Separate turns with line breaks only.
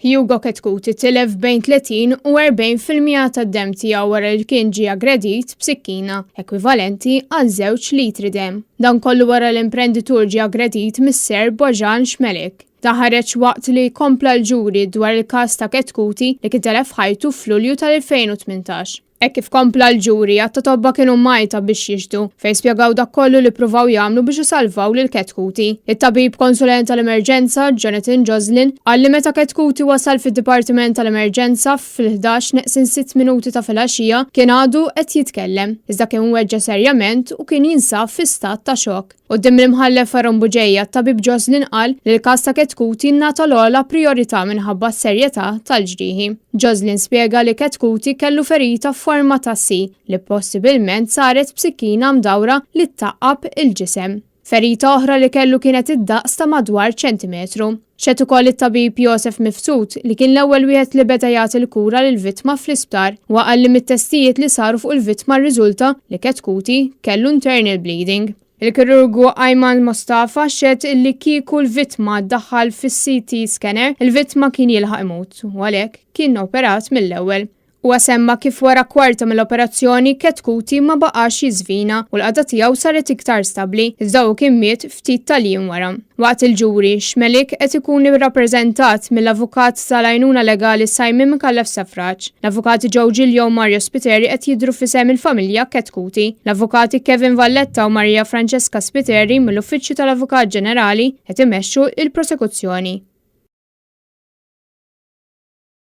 Hugo Chetcuti tilef bejn 30 u 40% tad-demm tiegħu wara li kien ġie aggredit b'sikkina, ekwivalenti għal żewġ litri demm. Dan kollu wara l-imprenditur ġie aggredit mis-Serb Bojan Cmelik. Dan ħareġ waqt li kompla l-ġuri dwar il-każ ta' Chetcuti li kien telef ħajtu f'Lulju tal-2018. Hekk kif kompla l-ġuri, għadd ta' tobba kienu mgħajta biex jixhdu, fejn spjegaw dak kollu li ppruvaw jagħmlu biex isalvaw lil Chetcuti. It-tabib konsulent tal-emerġenza, Jonathan Joslin, qal li meta Chetcuti wasal fid-dipartiment tal-emerġenza fil-11 neqsin sitt minuti ta' filgħaxija kien għadu qed jitkellem, iżda kien weġġa' serjament u kien jinsab fi stat ta' xokk. Quddiem l-Imħallef Aaron Bugeja, t-tabib Joslin qal li l-każ ta' Chetcuti ngħata l-ogħla prijorità minħabba s-serjetà tal-ġrieħi. Joslin spjega li Chetcuti kellu ferita f'forma ta' C li possibilment saret b'sikkina mdawra li ttaqqab il-ġisem. Ferita oħra li kellu kienet id-daqs ta' madwar ċentimetru. Xehed ukoll it-tabib Josef Mifsud, li kien l-ewwel wieħed li beda jagħti l-kura lill-vittma fl-isptar. Huwa qal li mit-testijiet li saru fuq il-vittma rriżulta li Chetcuti kellu internal bleeding. Il-kirurgu Ayman Mostafa xehed illi kieku l-vittma ddaħħal fis-CT scanner, il-vittma kien jilħaq imut u għalhekk kien operat mill-ewwel. Huwa semma kif wara kwarta mill-operazzjoni Chetcuti ma baqax jiżvina u l-qagħda tiegħu saret iktar stabbli, iżda hu kien miet ftit tal-jiem wara. Waqt il-ġuri, Xmelik qed ikun irrappreżentat mill-avukat tal-għajnuna legali Simon Micallef Safraġ. L-avukati Joe Giglio u Mario Spiteri qed jidhru f'isem il-familja Chetcuti. L-avukati Kevin Valletta u Maria Francesca Spiteri mill-Uffiċċju tal-Avukat Ġenerali qed imexxu l-prosekuzzjoni.